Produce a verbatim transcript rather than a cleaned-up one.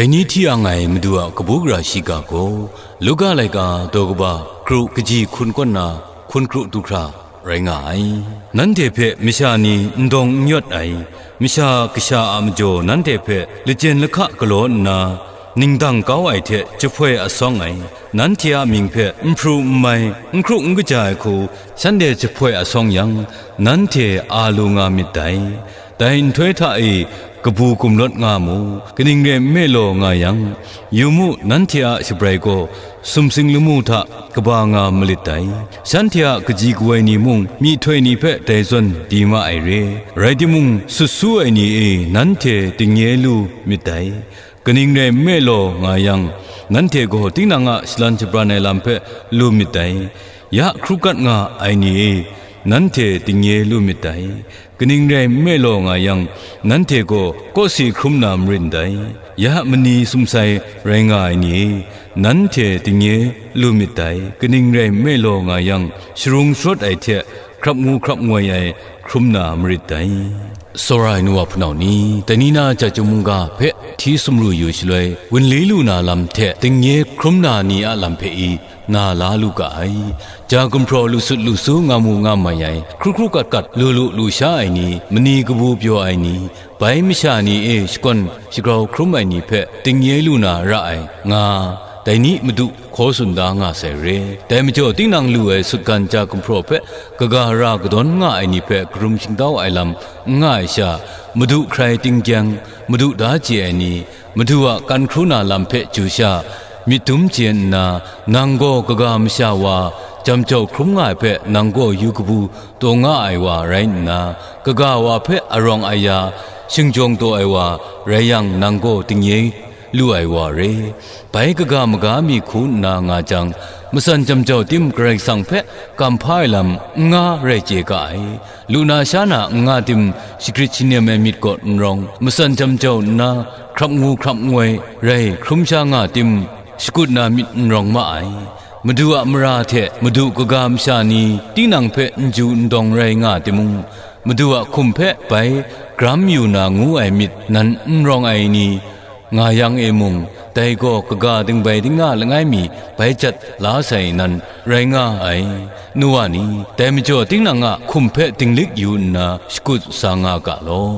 Dai ni hti ang ai Madu a kabu gara shiga gaw, Luka laika daw kaba kru kaji hkun kaw nna hkun kru du hkra rai nga ai. Nanhte hpe masha ni n dawng n yawt ai, masha kasha a majaw nanhte hpe lajyen lahka galaw nna, ningdang kau ai hte jahpoi asawng ai, nanhte a mying hpe n hpru n mai, n hkru n kaja ai hku shanhte jahpoi asawng yang, nanhte a lu nga myit dai. Dai nhtoi hta e kabu gumlawt nga mu, kaning rai nme law nga yang, yu mu, nanhte a shabrai gaw sumsing lamu hta kaba nga malit dai. Shanhte a kaji kawoi ni mung myihtoi ni hpe dai zawn di ma ai re. Rai timung, sut su ai ni e nanhte dingnye lu myit dai. Kaning rai nme law nga yang, nanhte gaw tinang a shalan shabran ai lam hpe lu myit dai. Ya hkrup kat nga ai ni e, nanhte dingnye lu myit dai. Kaning rai nme law nga yang, nanhte gaw kawsi hkrum na marin dai. Ya mani sumsai rai nga ai ni e, nanhte dingnye lu myit dai. Kaning rai nme law nga yang, sharung sharawt ai hte hkrap ngu hkrap ngoi ai hkrum na marit dai. Tsawra ai nu wa hpunau ni, dai ni na ja chyum mungga hpe hti sumru yu shaloi, wunli lu na lam hte dingnye hkrum na ni a lam hpe i na la lu ga ai. Ja gumhpraw lu sut lu su nga mu nga mai ai, hkru hkru kat kat lu lu lu sha ai ni, mani kabu pyaw ai ni, bai masha ni e shakawn shagrau hkrum ai ni hpe dingnye lu na ra ai, nga, dai ni Madu hkaw tsun da nga sai re. Dai majaw tinang lu ai sutgan ja gumhpraw hpe kaga ra kadawn nga ai ni hpe karum shingtau ai lam n nga ai sha, Madu hkrai tingkyang, Madu da chye ai ni, Madu a kan hkru na lam hpe chyu sha, myit dum chye nna, nang gaw kaga masha wa, jam jau hkrum nga ai hpe nang gaw yu kabu taw nga ai wa rai nna, kaga wa hpe arawng aya, shingjawng taw ai wa rai yang, nang gaw dingnye lu ai wa re. Bai kaga maga mi hku nna nga jang, matsan jam jau tim Karai Kasang hpe kam hpa ai lam n nga rai chye ga ai. Lu na sha na n nga tim, shagrit shanem ai myit kaw n rawng, matsan jam jau nna hkrap ngu hkrap ngoi rai hkrum sha nga tim, shakut na myit n rawng ma ai. Madu a mara hte Madu kaga masha ni tinang hpe n ju n dawng rai nga timung, Madu a hkum hpe bai gram yu na ngu ai myit nan n rawng ai ni, nga yang e mung, dai gaw kaga dingbai dingna langai mi bai jat la sai nan rai nga ai. Nu wa ni, dai majaw tinang a hkum hpe dinglik yu nna shakut sa nga ga law.